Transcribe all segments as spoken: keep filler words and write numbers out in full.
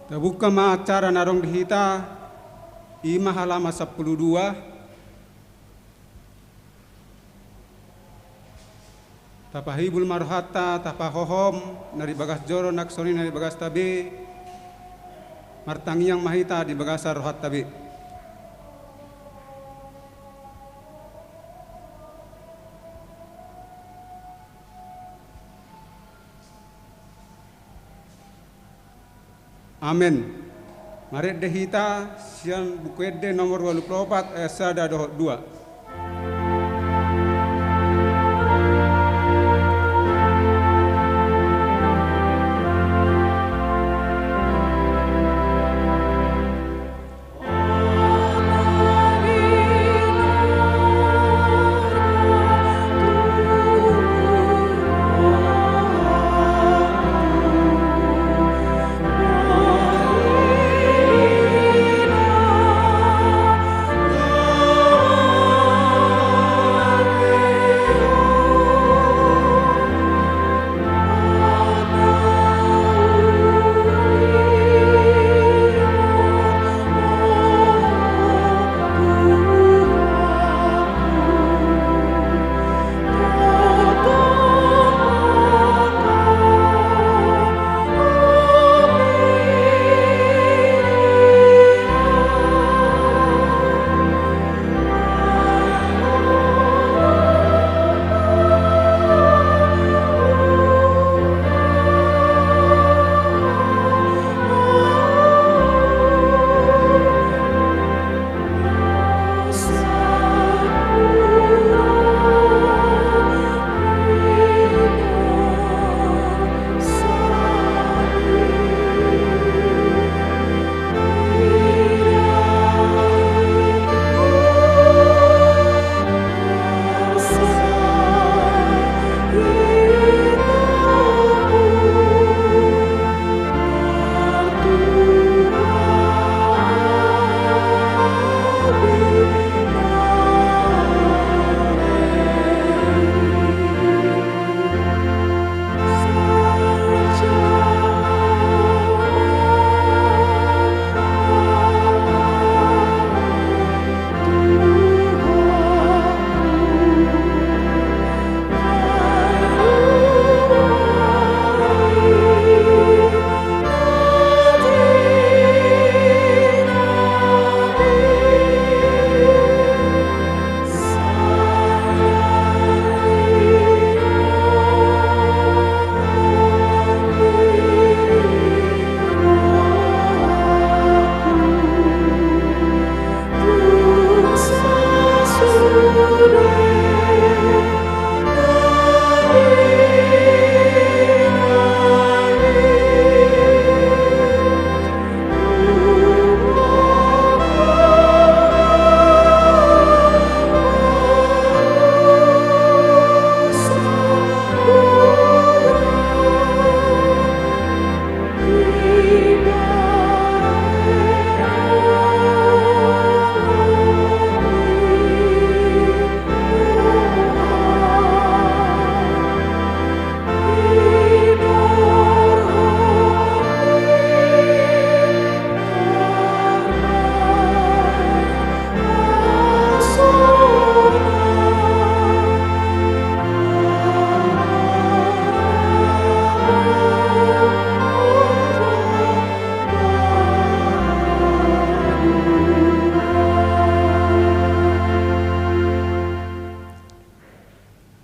Tabuka ma acara na adong di hita, i ma halaman sampulu dua. Tapahibul ma rohanta, tapahohom na di bagas joro nang songon i na di bagasta be. Martangiang ma hita di bagasan rohanta be. Amen. Marende hita sian Buku Ende nomor ualu pulu opat ayat sada dohot dua.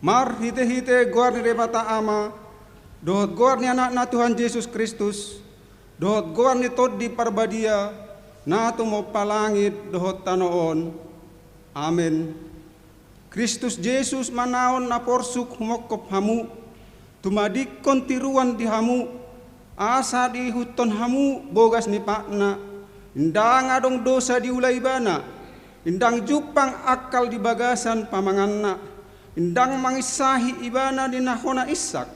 Marhitehite goar ni Debata Ama, dohot goar ni Anakna Tuhan Jesus Kristus, dohot goar ni Tondi Parbadia, na tumompa langit dohot tano on. Amen. Kristus Jesus manaon na porsuk humongkop hamu, tumadingkon tiruan di hamu, asa diihuthon hamu bogas ni patna, ndang adong dosa diula ibana, ndang jumpang angkal di bagasan pamanganna, ndang manginsahi ibana di na hona insak,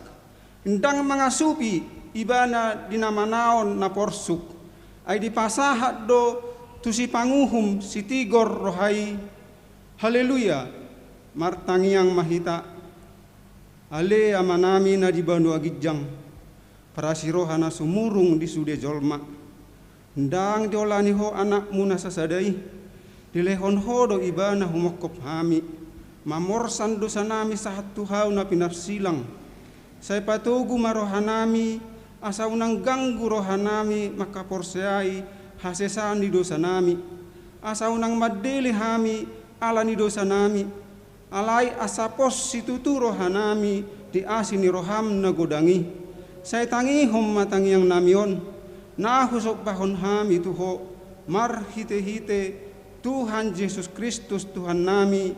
ndang mangasupi ibana di na manaon na porsuk, ai dipasahat do tu sipanguhum sitigor roha i. Haleluya! Martangiang ma hita. Ale Amanami na di banua ginjang, parasi roha na sumurung di sude jolma. Ndang diolani Ho Anakmu na sasada i, dilehon Ho do Ibana humongkop hami, mamorsan dosanami sahat tu hau na pinarsilang. Sai patogu ma rohanami, asa unang ganggu rohanami mangkaporseai hasesaan ni dosanami, asa unang mandele hami ala ni dosanami, alai asa pos situtu rohanami di asi ni roham na godang i. Sai tangihon ma tangiangnami on, na husombahon hami tu Ho, marhitehite Tuhan Jesus Kristus Tuhannami,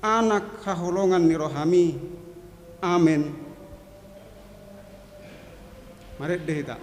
Anak haholongan ni rohami. Amen. Marende hita.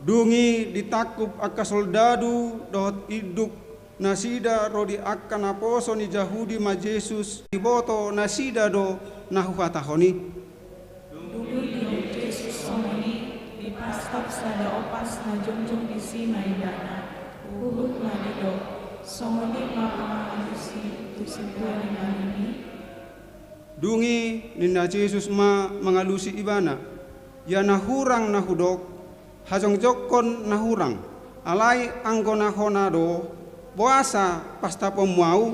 Dung i ditangkup angka soldadu dohot induk nasida ro di angka naposo ni Jahudi ma Jesus, diboto nasida do na huhatahon i. Dung i didok Jesus songon i, dipastap sada opas na jongjong disi ma ibana. Huhut ma didok, songon i ma pangalusi tu sintua ni malim i. Dung i ninna Jesus ma mangalusi ibana, ia na hurang na hudok, hajongjongkon na hurang, alai anggo na hona do, boasa pastaponmu ahu?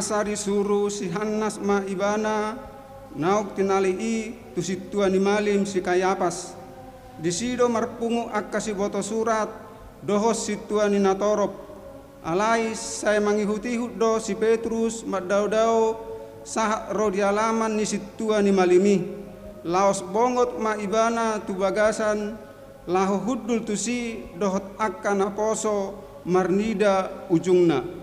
Asa disuru si Hannas ma ibana naung tinallik i tu sintua ni malim si Kayapas. Disi do marpungu angka siboto surat dohot sintua ni natorop. Alai sai mangihutihut do si Petrus mandaodao sahat ro di alaman ni sintua ni malim i. Laos bongot ma ibana tu bagasan laho hundul tusi dohot angka naposo marnida ujungna.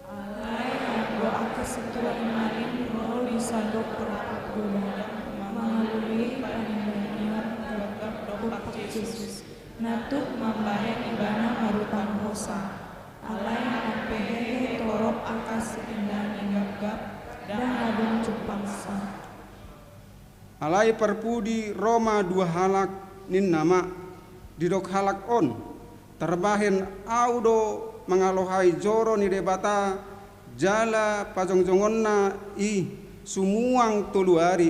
Alai anggo angka sintua ni malim ro di sandok rapat godang mangalului panindanion gapgap dompak Jesus, na tuk mambahen ibana marutang hosa. Alai nang pe hehe torop angka sitindangi gapgap, ndang adong jumpangsa. Alai parpudi ro ma dua halak, ninna ma, didok halak on, tarbahen ahu do mangalohai joro ni Debata jala pajongjongonna i sumuang tolu ari.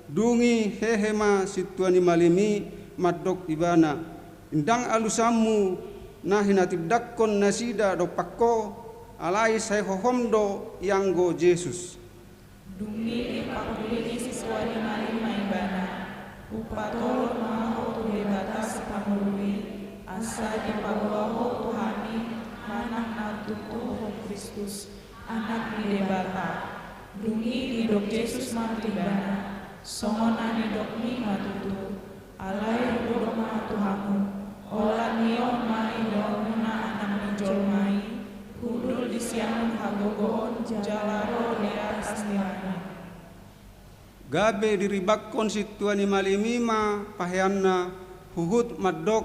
Dung i hehe ma sintua ni malim i mandok ibana: Indang alusanmu na hinatindangkon nasida dompak ho, alai sai hohom do ianggo Jesus. Dung i dipangkulingi sintua ni malim ma ibana: Hupatorop ma ho tu Debata Sipangolu i, asa dipaboa ho tu hami manang na tutu ho Kristus, Anak ni Debata. Dung i didok Jesus ma tu ibana: Songon na nidokmi ma tutu. Alai hudok ma tu hamu, olat ni on ma idaonmuna Anak ni jolma i, hundul di siamun hagogoon jala ro di atas ni langit. Gabe diribanghon sintua ni malim i ma paheanna, huhut mandok: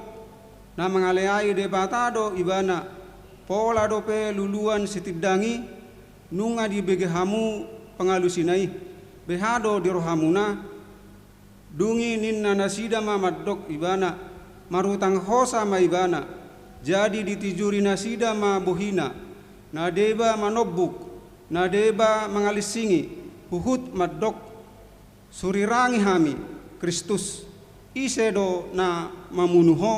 Na mangaleai Debata do ibana. Pola dope luluan sitindang i, nunga dibege hamu pangalusina i. Beha do di rohamuna? Dung i ninna nasida ma mandok ibana: Marutang hosa ma ibana. Jadi ditijuri nasida ma bohina, na deba manombuk, na deba mangalinsingi, huhut mandok: Surirangi hami, Kristus! Ise do na mamunu ho?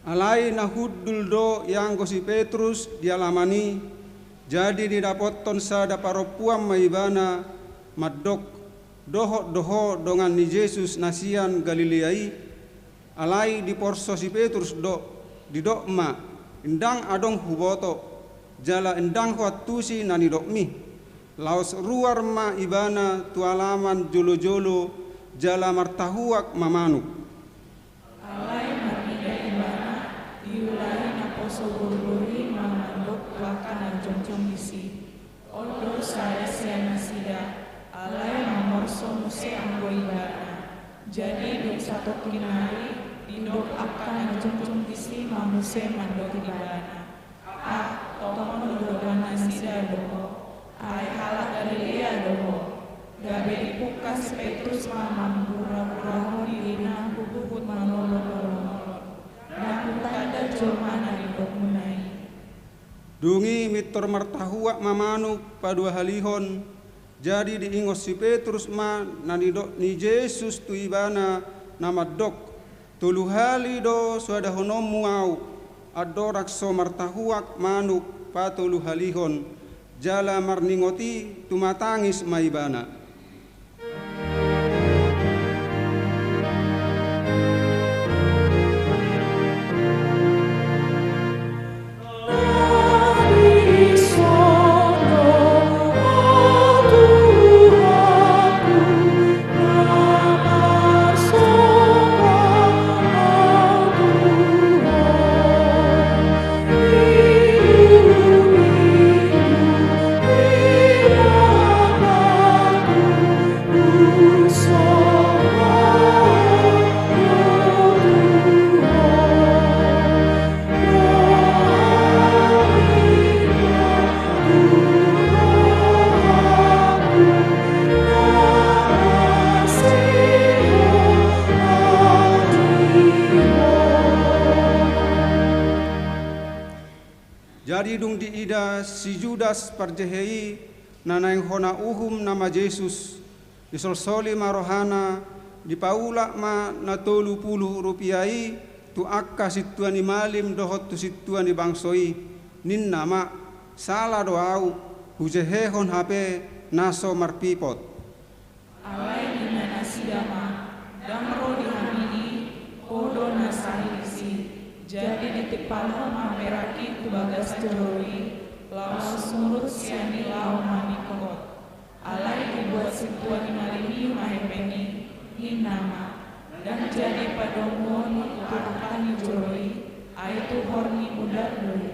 Alai na hundul do ianggo si Petrus di alaman i, jadi didapothon sada parompuan ma ibana, mandok: Dohot do ho dongan ni Jesus na sian Galilea i? Alai diporso si Petrus do, didok ma: Ndang adong huboto, jala ndang huantusi na nidokmi. Laos ruar ma ibana tu alaman jolojolo, jala martahuak mamanuk. Alai marnida ibana, diulahon naposo borbor i ma mandok tu angka na jongjong disi: On do sada sian nasida, alai mamorso muse anggo ibana. Jadi dung satongkin nari, didok angka na jongjong disi ma muse mandok ibana: Ah, tongon dongan nasida do ho, ai halak Galilea do ho. Gabe dipungka si Petrus ma mamburahurahon dirina huhut manolon-olonolon: Ndang hutanda jolma na nidokmuna i. Dung i mintor martahuak mamanuk paduahalihon, jadi diingot si Petrus ma na nidok ni Jesus tu ibana na mandok: Tolu hali do soadahononmu ahu, andorang so martahuak manuk patoluhalihon, jala marningot i tumatangis ma ibana. Jadi dung diida si Judas parjehe i na naeng hona uhum nama Jesus, disolsoli ma rohana, dipaulak ma na tolu pulu rupia i tu angka sintua ni malim dohot tu sintua ni bangso i, ninna ma: Sala do ahu, hujehehon hape na so marpipot. Alai ninna nasida ma: Ndang ro di hami i, ho do na sahit disi. Jadi ditimpalhon ma perak i tu bagas joro i, laos muruk sian i laho maningkot. Alai dibuat sintua ni malim i ma hepeng i, ninna ma: Ndang jadi padomuhon i tu angka ni joro i, ai tuhor ni mudar do i.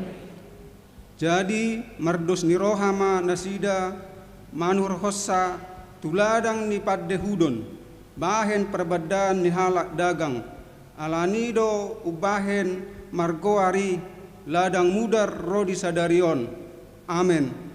Jadi mardos ni roha ma nasida manuhorhonsa tu ladang ni pandehudon, bahen parbandaan ni halak dagang, alani do umbahen margoar i Ladang Mudar ro di sadari on. Amen.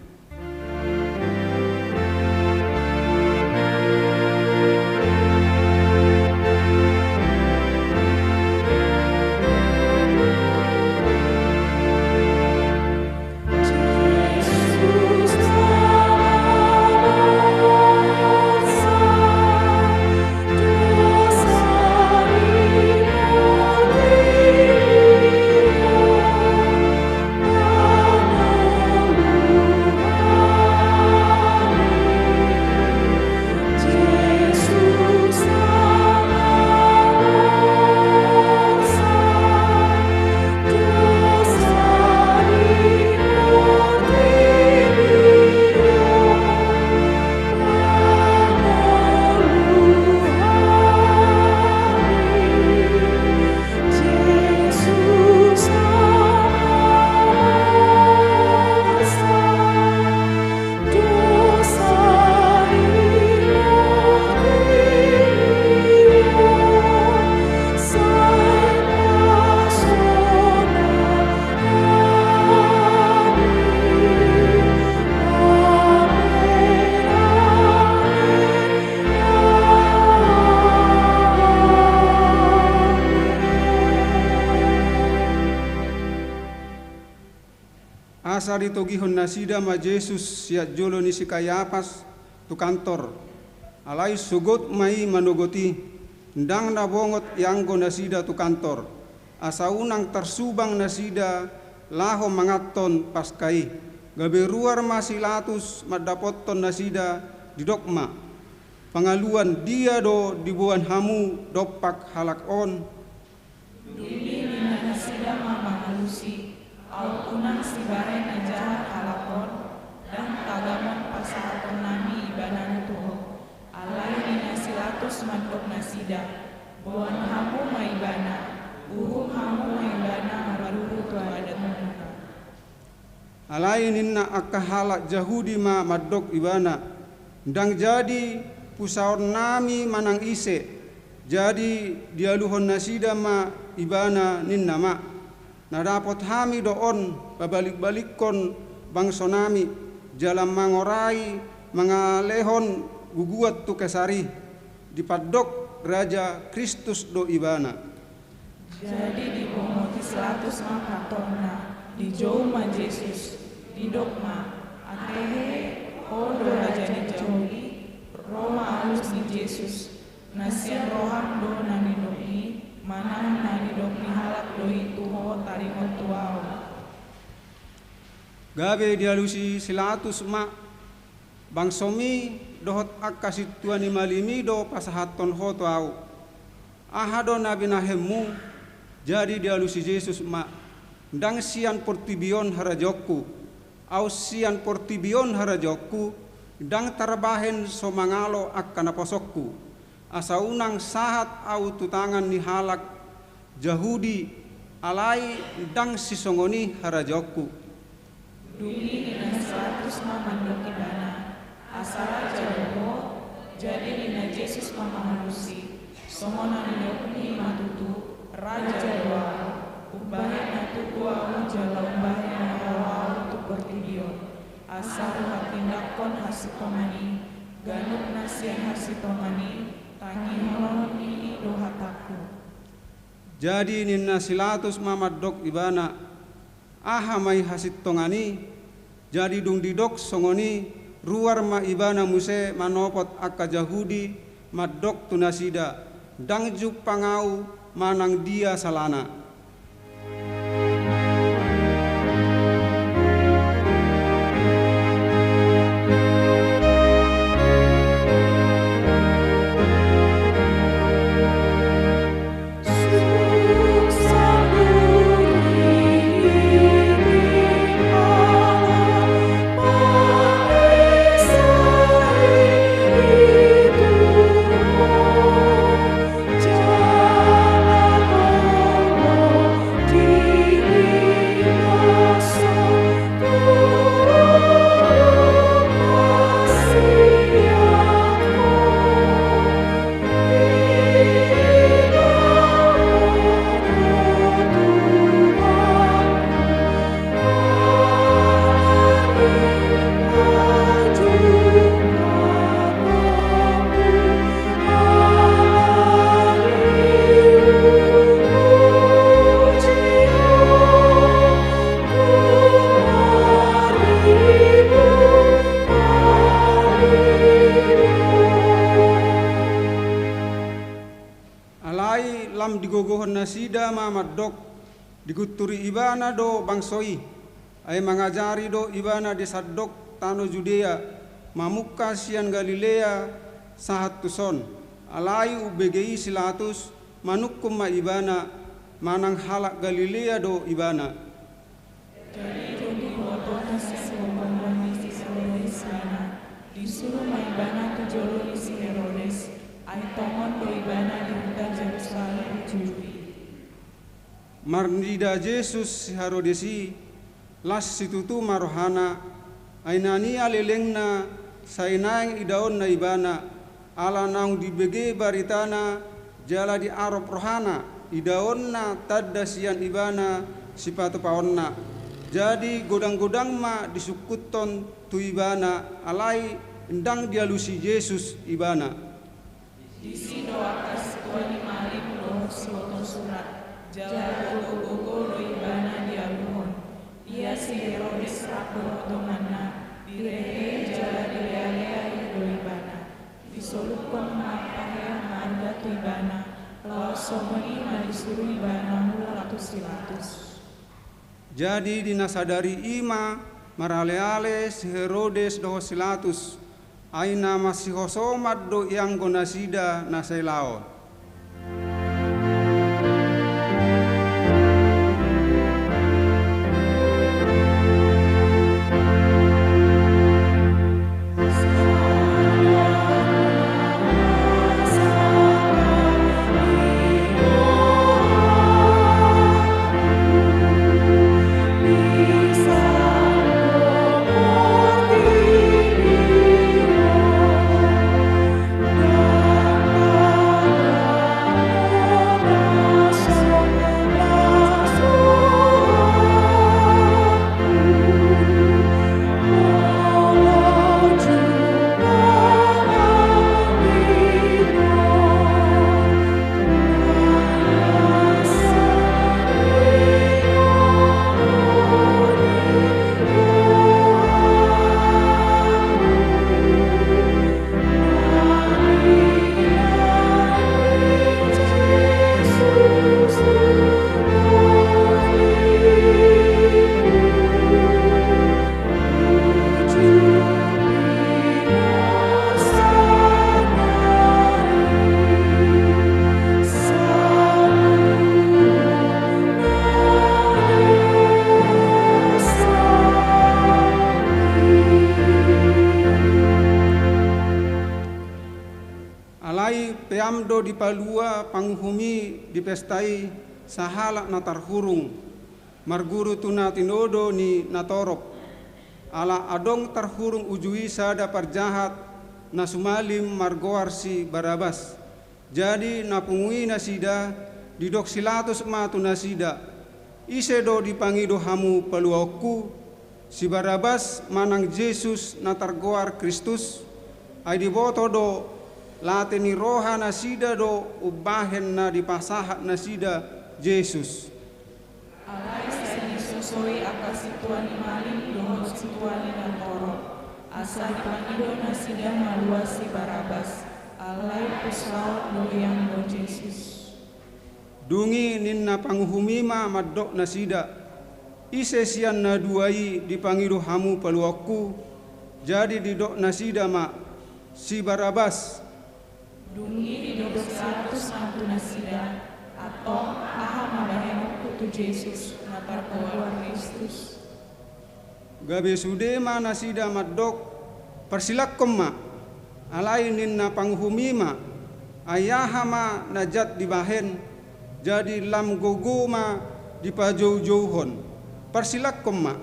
Asa ditogihon nasida ma Jesus sian jolo ni si Kayapas tu kantor. Alai sogot ma i manogot i, ndang na bongot ianggo nasida tu kantor, asa unang tarsubang nasida laho manganhon Paska i. Gabe ruar ma si Latus mandapothon nasida, didok ma: Pangaluan dia do diboan hamu dompak halak on? Dung i ninna nasida ma mangalusi: Aut unang sibahen na jahat halak on, ndang tagamon pasahatonnami ibana tu ho. Alai ninna si Latus mandok nasida: Boan hamu ma ibana, uhum hamu ma ibana marnida tu adatmuna. Alai ninna angka halak Jahudi ma mandok ibana: Ndang jadi pusaonnami manang ise. Jadi dialuhon nasida ma ibana, ninna ma: Na dapot hami do on pabalikbalikkon bangsonami, jala mangorai mangalehon guguan tu Kesar i, dipandok Raja Kristus do ibana. Jadi dibongoti si Latus ma kantorna, dijou ma Jesus, didok ma: Ate he, ho do raja ni Jahudi? Ro ma alus ni Jesus: Na sian roham do na nidok i, manang tu ahu. Gabe dialusi si Latus ma, bangsomi dohot angka sintua ni malimi do pasahathon ho tu ahu. Aha do na binahenmu? Jadi dialusi Jesus ma, ndang sian portibi on harajaonku. Aut sian portibi on harajaonku, ndang tarbahen so mangalo angka naposongku. Asa unang sahat ahu tu tangan ni halak Jahudi, alai ndang sisongon i harajaonku. Dung i ninna si Latus ma mandok ibana, asa raja do ho? Jadi ninna Jesus ma mangalusi, songon na nidokmi ma tutu, raja do ahu. Umbahen na tubu ahu jala umbahen na ro ahu tu portibi on, asa huhatindanghon hasintongan i. Ganup na sian hasintongan i, tangihonon ni i do hatangku. Jadi ninna si Latus ma mandok ibana, aha ma i hasintongan i? Jadi dung didok songon i, ruar ma ibana muse manopot angka Jahudi, mandok tu nasida, ndang jumpang ahu manang dia salana. Alai lam digogohon nasida ma mandok, digunturi ibana do bangso i. Ai mangajari do ibana di sandok tano Judea, mamungka sian Galilea sahat tuson. Alai umbege i si Latus, manungkun ma ibana, manang halak Galilea do ibana. Jadi dung diboto na sian gombongbong ni si Herodes ibana, disuru ma ibana tu jolo ni si Herodes, ai tongon do ibana di huta Jerusalem uju-uju i. Marnida Jesus si Herodes i, las situtu ma rohana, ai na nialelengna sai naeng idaonna ibana, ala naung dibege baritana jala diarop rohana, idaonna tanda sian ibana sipatupaonna. Jadi godang-godang ma disungkunhon tu ibana, alai ndang dialusi Jesus ibana. Disi do angka sintua ni malim dohot sibotosurat, jala gogo-gogo do ibana dialuhon. Ia si Herodes rap dohot donganna, direhei jala dilealea i do ibana. Disolukhon ma pahean marga tu ibana, laos songon i ma disuru ibana mulak tu si Latus. Jadi di na sadari i ma maraleale si Herodes dohot si Latus, ai na masihosoman do ianggo nasida na sai laon. Alai peam do dipalua panguhum i di pesta i sahalak na tarhurung, marguru tu na tinodo ni natorop. Ala adong tarhurung uju i sada parjahat na sumalim margoar si Barabas. Jadi na pungu i nasida, didok si Latus ma tu nasida: Ise do dipangido hamu paluaonku? Si Barabas manang Jesus na targoar Kristus? Ai diboto do, late ni roha nasida do umbahen na dipasahat nasida Jesus. Alai sai disosoi angka sintua ni malim dohot sintua ni natorop, asa dipangido nasida malua si Barabas, alai pus laho do ianggo Jesus. Dung i ninna panguhum i ma mandok nasida: Ise sian na dua i dipangido hamu paluaonku? Jadi didok nasida ma: Si Barabas. Dung i didok si Latus ma tu nasida: Antong aha ma bahenonku tu Jesus na targoar Kristus? Gabe sude ma nasida mandok: Parsilangkon ma. Alai ninna panguhum i ma: Ai aha ma na jat dibahen? Jadi lam gogo ma dipajoujouhon. Parsilangkon ma.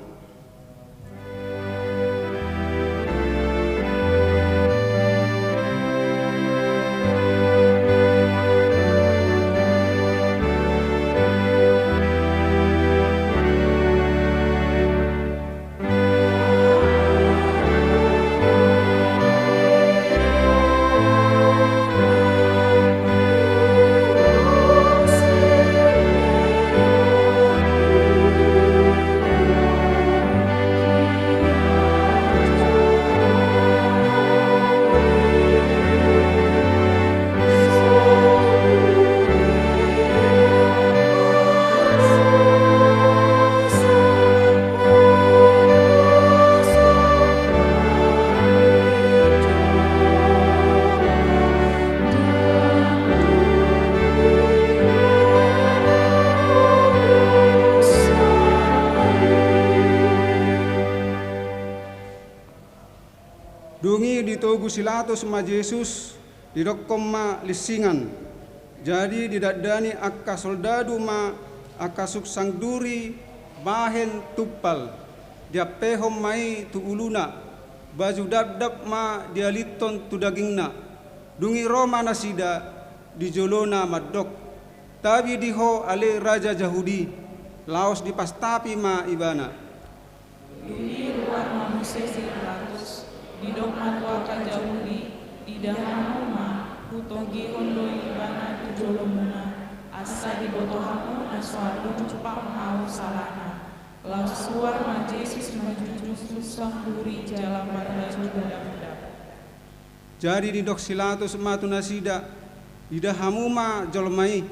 Dung i ditogu si Latus ma Jesus, didokkon ma linsingan. Jadi didandani angka soldadu ma angka suksang duri bahen tumpal, diampehon ma i tu uluna, baju dabdab ma dialithon tu dagingna. Dung i ro ma nasida di jolona mandok: Tabi di ho ale raja Jahudi! Laos dipastapi ma ibana. Dung i ruar ma muse si Pilatus, didok ma tu angka Jahudi: Ida hamu ma, hutogihon do ibana tu jolomuna, asa diboto hamu na so adong jumpang ahu salana. Laos ruar ma Jesus manjujung suksang duri jala marbaju dabdab. Jadi didok si Pilatus ma tu nasida: Ida hamu ma jolma i.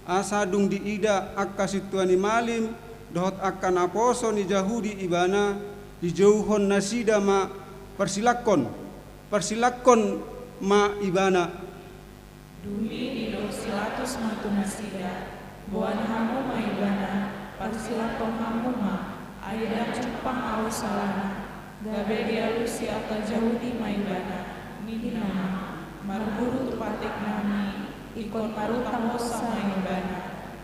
Asa dung diida angka sintua ni malim dohot angka naposo ni Jahudi ibana, dijouhon nasida ma: Parsilangkon, parsilangkon ma ibana. Dung i didok si Pilatus ma tu nasida: Boan hamu ma ibana, parsilangkon hamu ma, ai ndang jumpang ahu salana. Gabe dialusi angka Jahudi ma ibana, ninna ma: Marguru tu patik nami, ingkon marutang hosa ma ibana,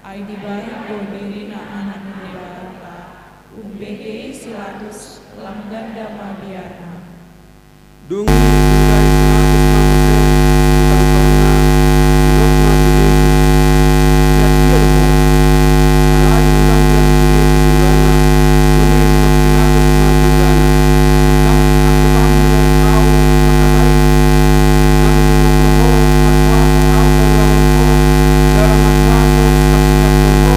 ai dibahen do dirina Anak ni Debata. Umbege i si Pilatus, lam ganda ma biarna. Dung i didai si Pilatus ma muse hutang taonna, didok ma tu Jesus: Sian dia do ho? Alai ndang dialusi Jesus ibana. Dung i didok si Pilatus ma tu ibana: Ndang angkutanmu ahu mangkatai? Ndang diboto ho margoar ahu paluahon ho jala margoar parsilangkon ho?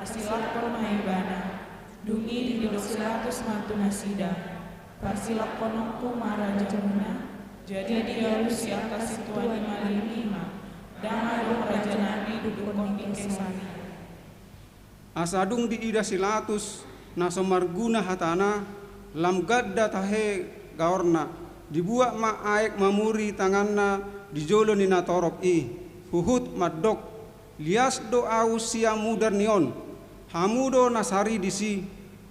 Parsilangkon ma ibana. Dung i didok si Latus ma tu nasida: Parsilangkononku ma rajamuna. Jadi dialusi angka sintua ni malim i ma, ndang adong rajanami dungkon di Kesarea. Asa dung diida si Latus na so marguna hatana, lam ganda tahe gaorna, dibuat ma aek mamuri tanganna di jolo ni natorop i, huhut mandok: Lias do ahu sian mudar ni on, hamu do na sari disi.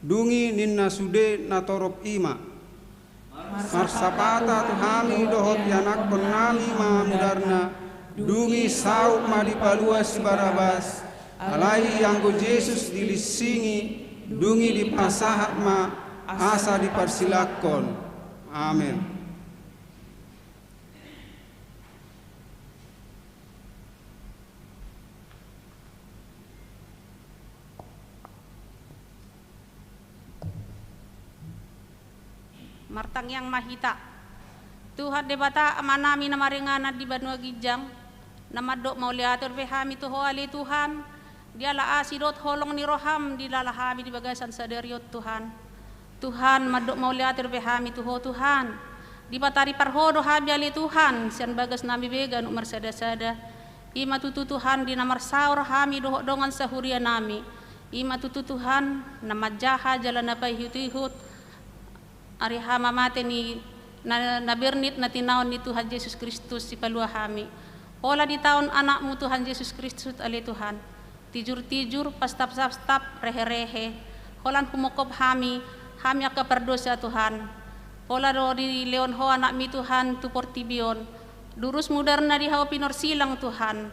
Dung i ninna sude natorop i ma: Marsapata tu hami dohot ianakkonnami ma mudarna. Dung i saut ma dipalua si Barabas, alai anggo Jesus dilinsingi, dung i dipasahat ma asa diparsilangkon. Amen. Martangiang ma hita. Tuhan Debata, Amanami na maringanan di banua ginjang, na mandok mauliate dope hami tu Ho ale Tuhan, diala asi dohot holong ni roham dilala hami di bagasan sadari on Tuhan. Tuhan, mandok mauliate dope hami tu Ho Tuhan. Dipataripar Ho do hami ale Tuhan, sian bagasnami be ganup marsadasada. I ma tutu Tuhan di na marsaor hami dohot dongan sahurianami. I ma tutu Tuhan na manjaha jala na paihutihut ari hamamate ni na, na bernit na tinaon ni Tuhan Jesus Kristus Sipalua hami. Holan ditaon Anakmu Tuhan Jesus Kristus ale Tuhan. Tijurtijur, pastapsapstap, reherehe. Holan humongkop hami, hami angka pardosa Tuhan. Pola do dilehon Ho Anakmi Tuhan tu portibi on. Durus mudarna di hau pinorsilang Tuhan.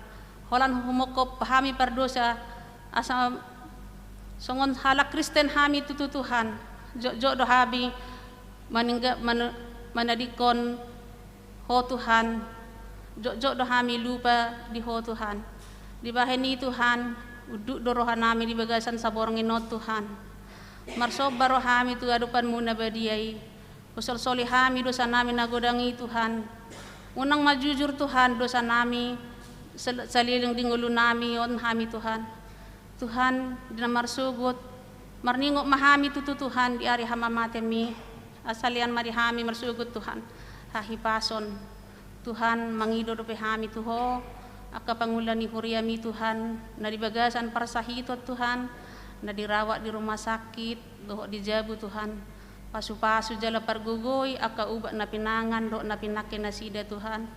Holan humongkop hami pardosa, asa songon halak Kristen hami tutu Tuhan. Jotjot do hami maningga-, man-, manadingkon Ho Tuhan, jotjot do hami lupa di Ho Tuhan. Dibahen i Tuhan, unduk do rohanami di bagasan saborngin on Tuhan. Marsomba rohami tu adopanMu na badia i. Husolsoli hami dosanami na godang i Tuhan. Unang ma jujur Tuhan dosanami sal-, saleleng di ngolunami on hami Tuhan. Tuhan, di na marsogot, marningot ma hami tutu Tuhan di ari hamamateMi, asa lean ma di hami marsogot Tuhan hahipason. Tuhan, mangido dope hami tu Ho, angka pangula ni huriaMi Tuhan, na di bagasan parsahiton Tuhan, na dirawat di rumah sakit, dohot di jabu Tuhan, pasupasu jala pargogoi angka ubat na pinangan dohot na pinangke nasida Tuhan,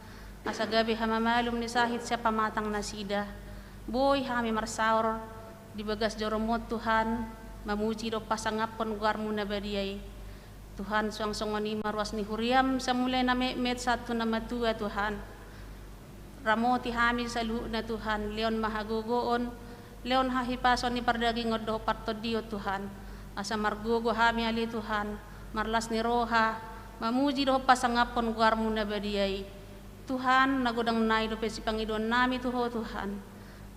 asa gabe hamamalum ni sahit sian pamatang nasida. Boi hami marsaor di bagas joroMu on Tuhan, mamuji dohot pasangaphon goarMu na badia i. Tuhan, suang songon i ma ruas ni huriaM, sai mulai na metmet sahat tu na matua Tuhan. Ramoti hami saluhutna Tuhan, lehon ma hagogoon, lehon hahipason ni pardagingon dohot partondion Tuhan. Asa margogo hami ale Tuhan, marlas ni roha, mamuji dohot pasangaphon goarMu na badia i. Tuhan, na godang nai dope sipangidoannami tu Ho Tuhan.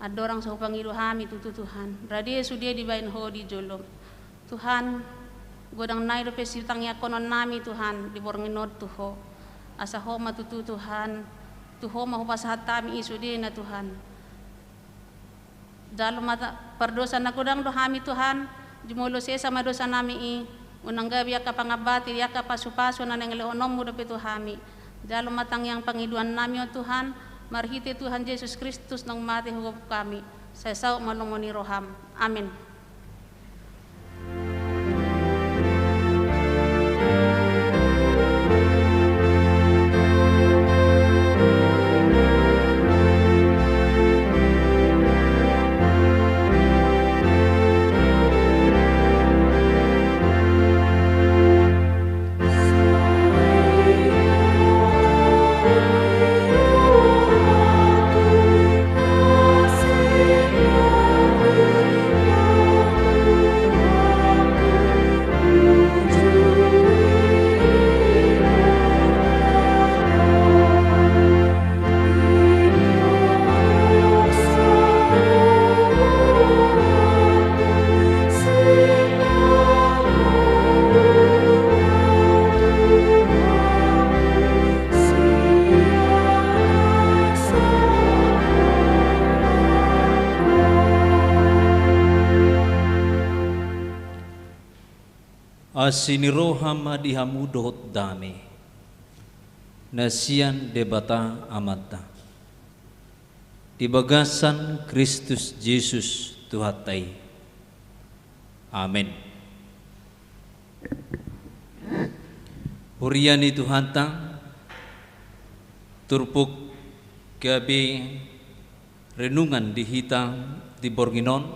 Andorang so hupangido hami tutu Tuhan, rade sude dibahen Ho di joloM. Tuhan, godang nai dope sitangiangkononnami Tuhan di borngin on tu Ho. Asa Ho ma tutu Tuhan, tu Ho ma hupasahat hami i sudena Tuhan. Jalo ma ta-, pardosa na godang do hami Tuhan, jumolo sesa ma dosanami i, unang gabe angka pangambati di angka pasupasu na naeng lehononMu dope tu hami. Jalo ma tangiang pangidoannami on Tuhan, marhite Tuhan Jesus Kristus naung mate hugophon hami, sai saut ma lomo ni rohaM. Amen. Asi ni roha ma di hamu dohot dame na sian Debata Amanta di bagasan Kristus Jesus Tuhanta i. Amen. Huria ni Tuhanta, turpuk gabe renungan di hita di borngin on,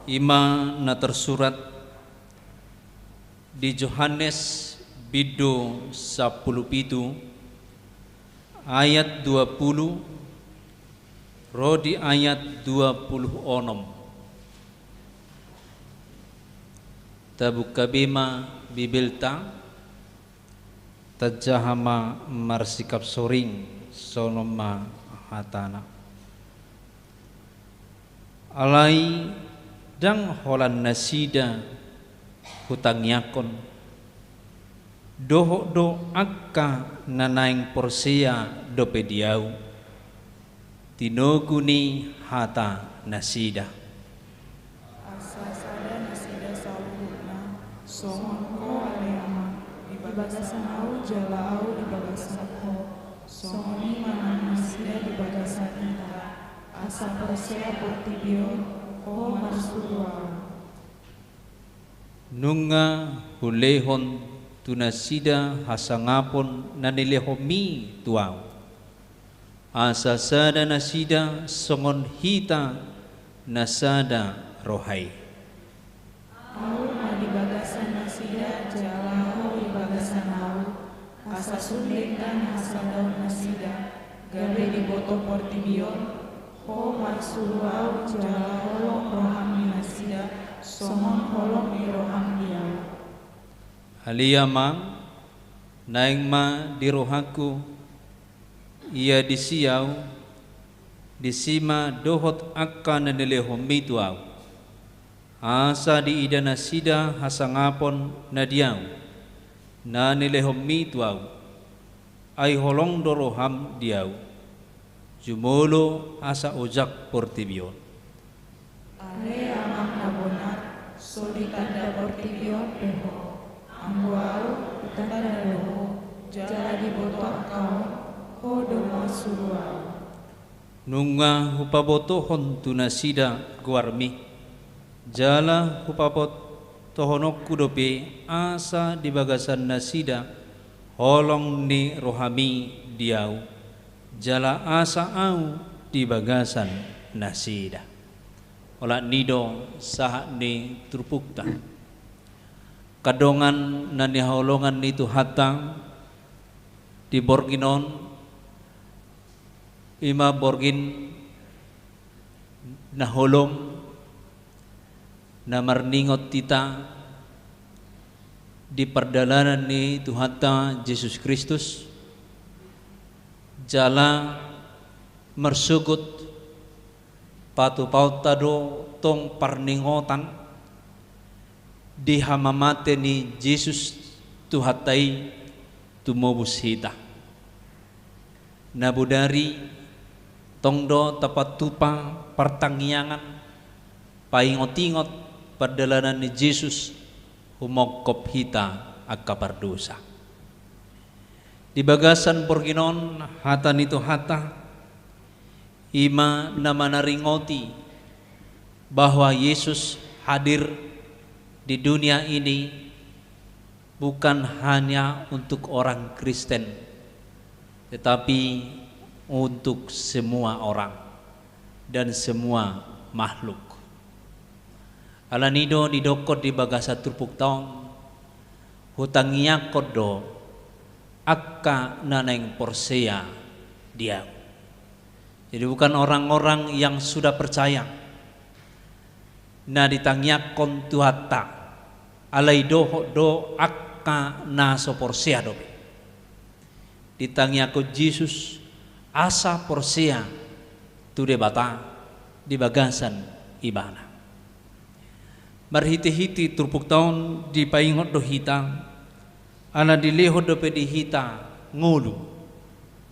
i ma na tarsurat di Johannes bindu sampulu pitu ayat dua pulu ro di ayat dua pulu onom. Tabuka be ma Bibelta, tajaha ma marsikap soring, songon on ma hatana. Alai ndang holan nasida hutangiangkon, dohot do angka na naeng porsea dope di Ahu, tinogu ni hata nasida. Asa sada nasida saluhutna, songon Ho ale Ama, di bagasan Ahu jala Ahu di bagasan Ho, songon i ma nang nasida di bagasan Hita, asa porsea portibi on Ho marsuru Ahu. Nunga hulehon tu nasida hasangapon na nilehonMi tu Ahu, asa sada nasida songon Hita na sada roha i. Ahu ma di bagasan nasida jala Ho di bagasan Ahu, asa sun denggan hasadaon nasida, gabe diboto portibi on Ho marsuru Ahu jala holong rohaM di nasida, songon holong ni rohaM di Ahu. Ale Ama, naeng ma di rohangku, ia disi Ahu, disi ma dohot angka na nilehonMi tu Ahu, asa diida nasida hasangapon na di Ahu, na nilehonMi tu Ahu. Ai holong do rohaM di Ahu, jumolo asa ojak portibi on. Ale Amang na bonar, so ditanda portibi on pe Ho, anggo Ahu hutanda do Ho, jala diboto angka on Ho do marsuru Ahu. Nunga hupabotohon tu nasida goarMi, jala hupabotohononku dope asa di bagasan nasida holong ni rohaMi di Ahu, jala asa Ahu di bagasan nasida. Olat ni do sahat ni turpukta. Angka dongan na nihaholongan ni Tuhanta, di borngin on, i ma borngin na holom, na marningot hita di pardalanan ni Tuhanta Jesus Kristus, jala marsogot patupaonta do tong parningotan di hamamate ni Jesus Tuhanta i tumobus hita. Na bodari tong do tapatupa partangiangan, paingotingot pardalanan ni Jesus humongkop hita angka pardosa. Di bagasan borngin on hata ni Tuhanta, i ma na manaringoti bahwa Yesus hadir di dunia ini bukan hanya untuk orang Kristen, tetapi untuk semua orang dan semua makhluk. Alani do didokkon di bagasan turpukta on, hutangiangkon do angka na naeng porsea di Ahu. Jadi bukan orang-orang yang sudah percaya na ditangiangkon Tuhanta, alai dohot do angka na so porsea dope. Ditangiangkon Jesus asa porsea tu Debata di bagasan Ibana. Marhitehite turpukta on dipaingot do hita, ala dilehon dope di hita ngolu,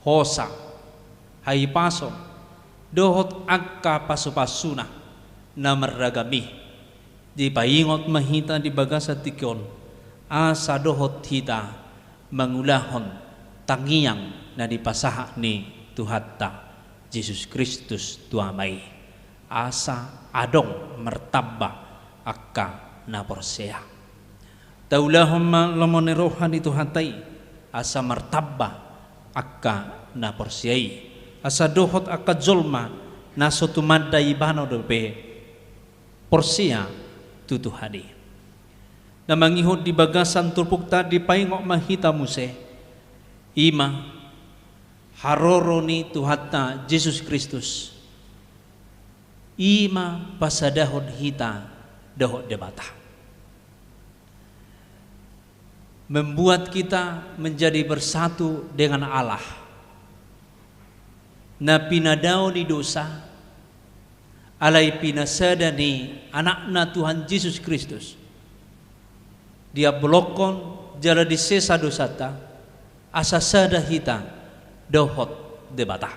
hosa, hahipason, dohot angka pasupasuna na marragam i. Dipaingot ma hita di bagasan tingki on, asa dohot hita mangulahon tangiang na dipasahat ni Tuhanta Jesus Kristus tu Ama i, asa adong martamba angka na porsea. Taulahon ma lomo ni roha ni Tuhanta i, asa martamba angka na porsea i, asa dohot angka jolma na so tumanda ibana dope porsea tu Tuhan i. Na mangihut di bagasan turpukta, dipaingot ma hita muse, i ma haroro ni Tuhanta Jesus Kristus, i ma pasadahon hita dohot Debata. Membuat kita menjadi bersatu dengan Allah. Na pinadao ni dosa, alai pinasada ni Anakna Tuhan Jesus Kristus. Diabolongkon jala disesa dosanta, asa sada hita dohot Debata.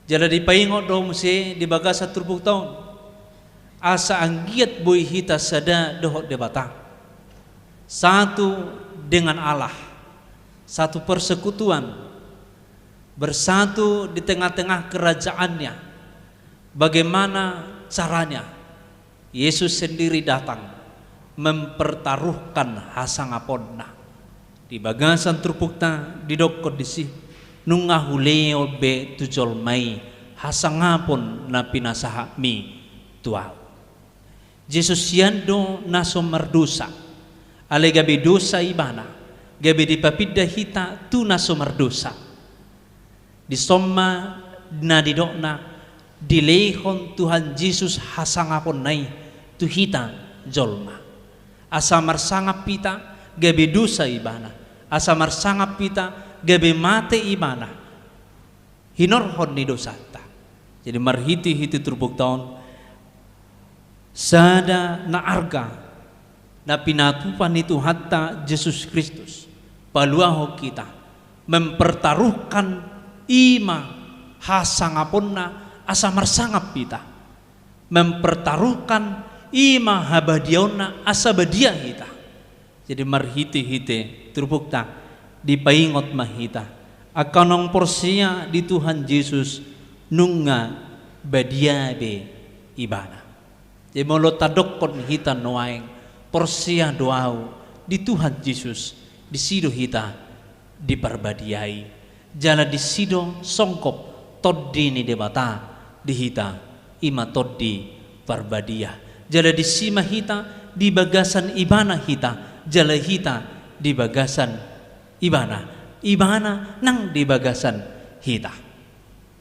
Jala dipaingot do muse di bagasan turpukta on, asa anggiat boi hita sada dohot Debata, satu dengan Allah, satu persekutuan, bersatu di tengah-tengah kerajaannya. Bagaimana caranya? Yesus sendiri datang mempertaruhkan hasangaponna. Di bagasan turpukta didokkon disi, nunga hulehon be tu jolma i hasangapon na pinasahatmi tu ahu. Jesus hian do na so mardosa, alai gabe dosa ibana, gabe dipapinda hita tu na so mardosa. Dison ma na nidokna, dilehon Tuhan Jesus hasangaponna i tu hita jolma. Asa marsangap hita gabe dosa ibana, asa marsangap hita gabe mate ibana. Hinorhon ni dosanta. Jadi marhite-hite turpukta on, sada na arga na pinatupa ni Tuhanta Jesus Kristus, paluahon hita, mempertaruhkan i ma hasangaponna asa marsangap hita, mempertaruhkan i ma habadiaonna asa badia hita. Jadi marhite-hite turpukta dipaingot ma hita, angka naung porsea di Tuhan Jesus nunga badia be ibana. Jadi molo tadokkon hita nuaeng, porsea do ahu di Tuhan Jesus, disi do hita diparbadiai. Jala disi do songkop Tondi ni Debata di hita, i ma Tondi Parbadia. Jala disi ma hita di bagasan ibana hita, jala hita di bagasan ibana, ibana nang di bagasan hita.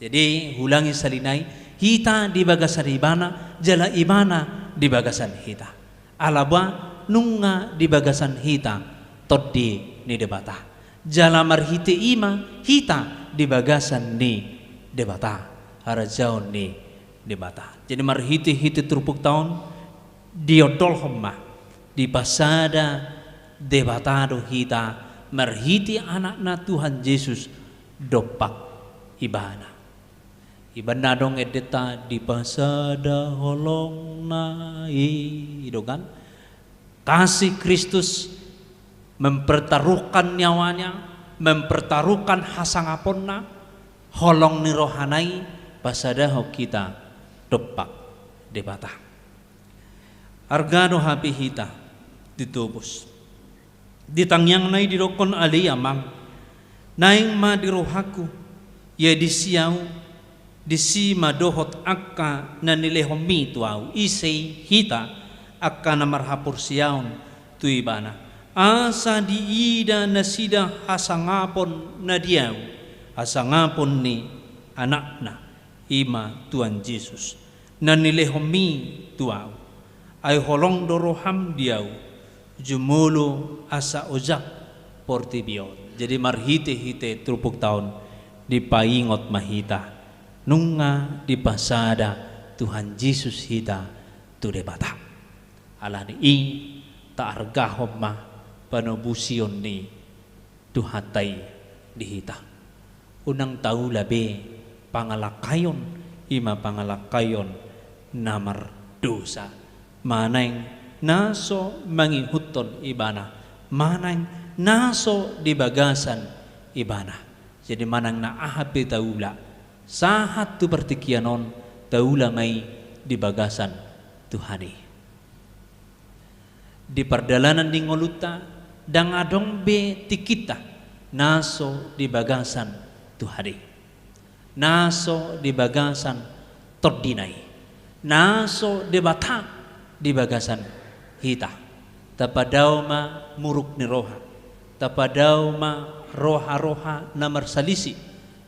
Jadi, huulangi sahali nai, hita di bagasan ibana, jala ibana di bagasan hita. Ala boha nunga di bagasan hita Tondi ni Debata. Jala marhite i ma hita di bagasan ni Debata, harajaon ni Debata. Jadi marhite-hite turpukta on, diondolhon ma, dipasada Debata do hita marhite Anakna Tuhan Jesus dompak ibana. Ibaen na adong endenta dipasada holongna i, i do kan? Kasih Kristus mempertaruhkan nyawanya, mempertaruhkan hasangaponna, holong ni rohana i pasadahon hita dompak Debata. Arga do hape hita ditobus. Di tangiangna i didokkon, ale Amang, naeng ma di rohangku, ia disi ahu, disi ma dohot angka na nilehonmi tu ahu, ise i, hita, angka na marhaporseaon tu ibana. Asa diida nasida hasangapon na di ahu, hasangapon ni Anakna, i ma Tuhan Jesus, na nilehonmi tu ahu. Ai holong do roham di ahu, jumolo asa ojak portibi on. Jadi marhite-hite turpukta on dipaingot ma hita, nunga dipasada Tuhan Jesus hita tu Debata. Ala ni i taargahon ma panobusion ni Tuhanta i di hita. Unang taula be pangalangkaion, i ma pangalangkaion na mardosa. Manang na so mangihuthon ibana, manang na so di bagasan ibana. Jadi manang na aha pe taula, sahat tu partingkian on, taula ma i di bagasan Tuhan i. Di pardalanan ni ngolunta, ndang adong be tingkinta na so di bagasan Tuhan i, na so di bagasan TondiNa i, na so Debata di bagasan hita. Tapadao ma muruk ni roha, tapadao ma roha-roha na marsalisi,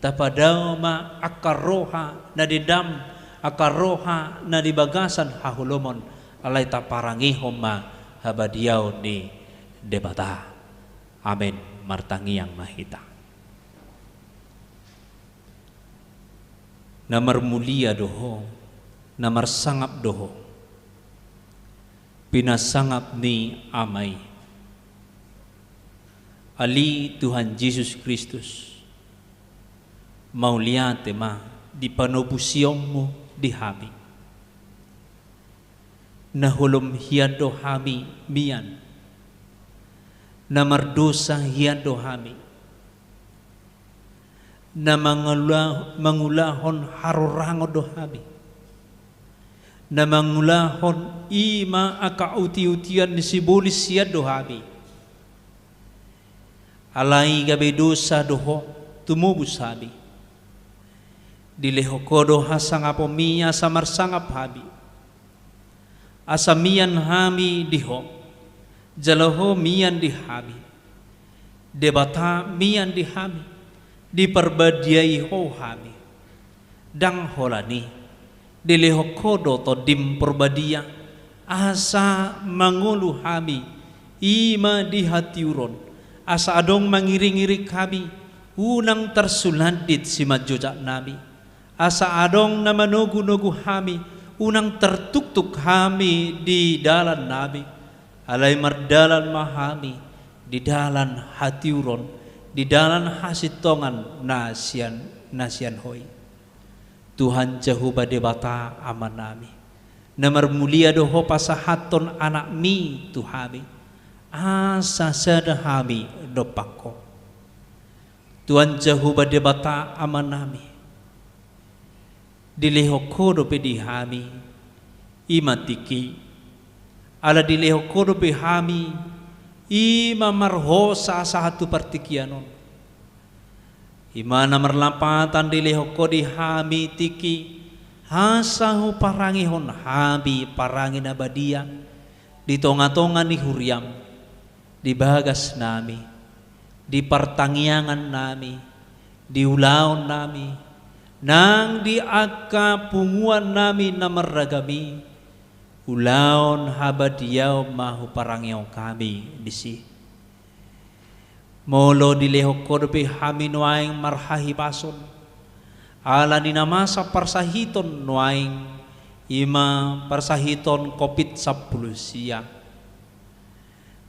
tapadao ma angka roha na dendam, angka roha na di bagasan haholomon, alai taparangehon ma habadiaon ni Debata. Amen. Martangiang ma hita. Na marmulia do Ho, na marsangap do Ho, pinasangap ni Ama i. Ale Tuhan Jesus Kristus, mauliate ma di panobusionMu di hami. Na holom hian do hami mian, na mardosa hian do hami, na mangula-, mangulahon harorangon do hami, na mangulahon i ma angka uti-utian ni sibolis hian do hami. Alai gabe dosa do Ho tumobus hami. Dilehon Ho do hasangaponMi asa marsangap hami, asa mian hami di Ho, jala Ho mian di hami. Debata mian di hami, diparbadiai Ho hami. Ndang holan i, dilehon Ho do TondiM Porbadia, asa mangolu hami, i ma di hatiuron, asa adong mangiring-iring hami, unang tarsulandit simanjojaknami. Asa adong na manogu-nogu hami, unang tartuktuk hami di dalannami. Alai mardalan ma hami di dalan hatiuron, di dalan hasintongan na sian, na sian Ho i. Tuhan Jahowa Debata Amanami, na marmulia do Ho pasahathon AnakMi tu hami, asa sada hami dompak Ho. Tuhan Jahowa Debata Amanami, dilehon Ho dope di hami, i ma tingki. Ala dilehon Ho dope hami, i ma marhosa sahat tu partingkian on. I ma na marlapatan dilehon Ho di hami tingki, asa huparangehon hami parange na badia di tonga-tonga ni huriaM, di bagasnami, di partangiangannami, di ulaonnami, nang di angka punguannami na marragam i, ulaon habadiaon ma huparangehon hami disi. Molo dilehon Ho dope hami nuaeng marhahipason, ala ni na masa parsahiton nuaeng, i ma parsahiton Covid sampulu sia.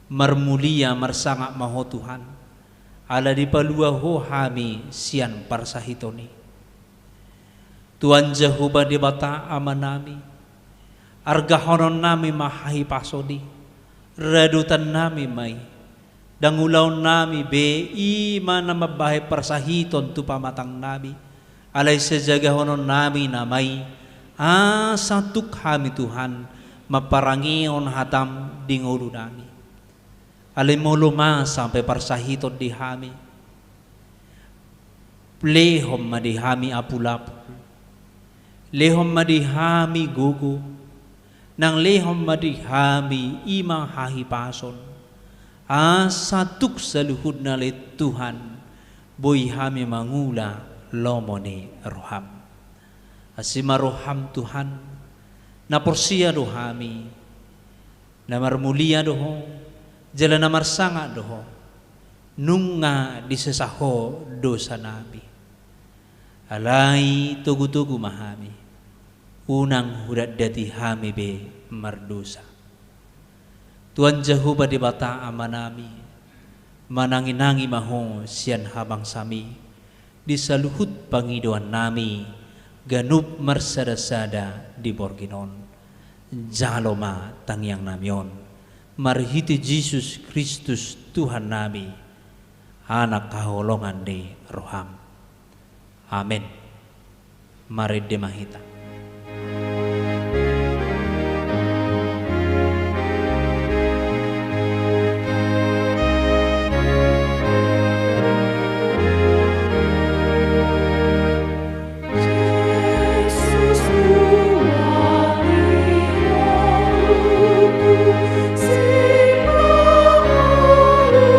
Marmulia marsangap ma Ho Tuhan, ala dipalua Ho hami sian parsahiton i. Tuhan Jahowa Debata Amanami, argahononnami ma hahipason i, radotannami ma i, ndang ulaonnami be i ma na mambahen parsahiton tu pamatangnami, alai sijagahononnami nama i, asa tuk hami Tuhan, mamparangehon hataM di ngolunami. Alai molo masa pe parsahiton di hami, lehon ma di hami apul-apul, lehon ma di hami gogo, nang lehon ma di hami i ma hahipason, asa tuk saluhutna ale Tuhan, boi hami mangula lomo ni rohaM. Asi ma rohaM Tuhan, na porsea do hami, na marmulia do Ho, jala na marsangap do Ho, nunga disesa Ho dosanami. Alai togu-togu ma hami, unang hudatdati hami be mardosa. Tuhan Jahowa Debata Amanami, manangi-nangi ma Ho sian habangsaMi, di saluhut pangidoannami, ganup marsada-sada di borngin on. Jalo ma tangiang nami on marhite Jesus Kristus Tuhan nami, Anak haholongan ni roham. Amen. Marende ma hita.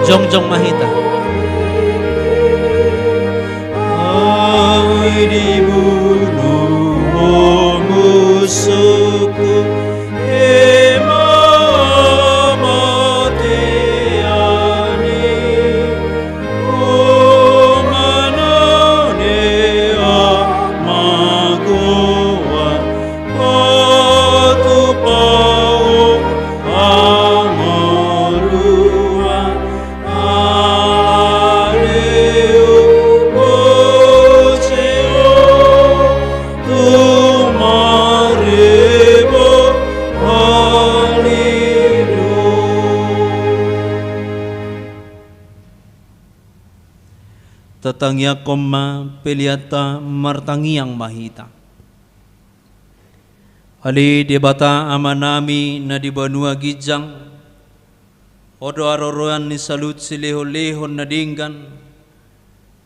Jongjong ma hita. Ai dibunuh ho musukku, ema mateani. Tatangiangkon ma peleanta, martangiang ma hita. Ale Debata Amanami na di banua ginjang, Ho do haroroan ni saluhut silehonlehon na denggan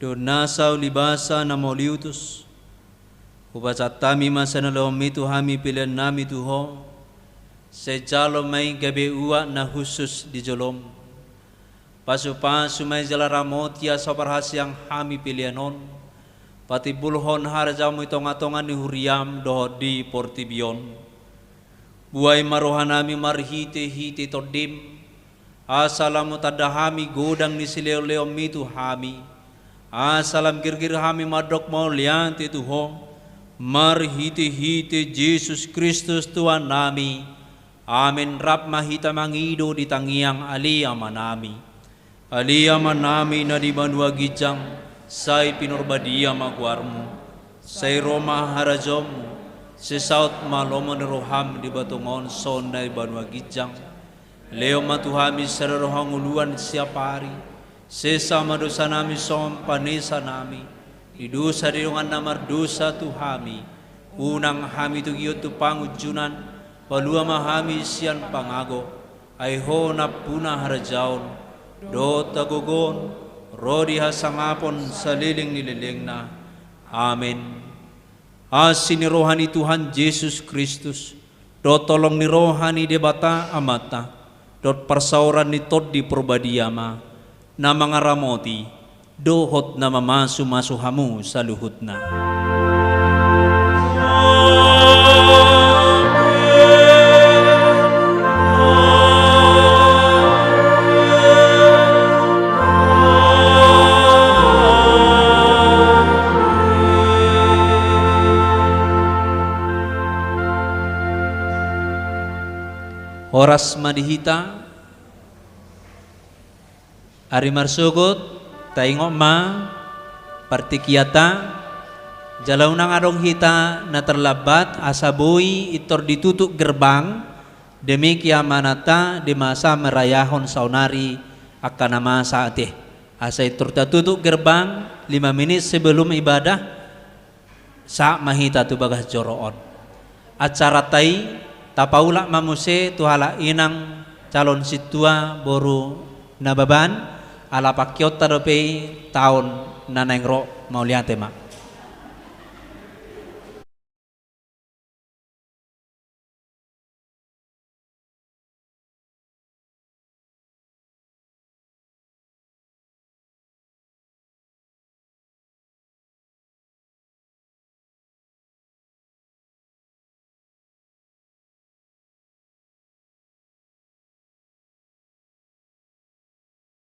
dohot nasa ulibasa na mauliutus. Hupasahat hami ma sian lomomi tu hami peleannami tu Ho. Sai jalo ma i gabe uap na hushus di jolom. Pasupasu ma i jala ramoti asa parhaseang hami pelean on patimbulhon harajaonmu di tongatonga ni huriam dohot di portibi on. Buhai ma rohanami marhitehite Tondim, asa lam hutanda hami godang ni silehonlehonmi tu hami, asa lam girgir hami mandok mauliate tu Ho, marhitehite Jesus Kristus Tuhannami. Amen. Rap ma hita mangido di tangiang Ale Amanami. Ale Amanami na di banua ginjang, sai pinarbadia ma goarmu. Sai ro ma harajaonmu. Sai saut ma lomo ni roham di banua tonga on songon na di banua ginjang. Lehon ma tu hami sadari on hangoluan siapari. Sesa ma dosanami songon panesanami di dosa ni dongan na mardosa tu hami. Unang hami togihon tu pangunjunan. Palua ma hami sian pangago. Ai Ho nampuna harajaon dohot hagogoon ro di hasangapon saleleng ni lelengna. Amen. Asi ni roha ni Tuhan Jesus Kristus dohot holong ni roha ni Debata Amanta dohot parsaoran ni Tondi Parbadia ma na mangaramoti dohot na mamasumasu hamu saluhutna. Horas ma di hita. Ari marsogot, taingot ma partingkianta, jala unang adong hita na tarlambat asa boi pintor ditutup gerbang, demi keamananta di masa merayahon saonari angka na masa ate. Asa pintor tatutup gerbang lima menit sebelum ibadah, sahat ma hita tu bagas joro on. Acaranta i tapaulak ma muse tu halak inang calon sintua boru Nababan, ala pangkeonta dope i taon na naeng ro. Mauliate ma.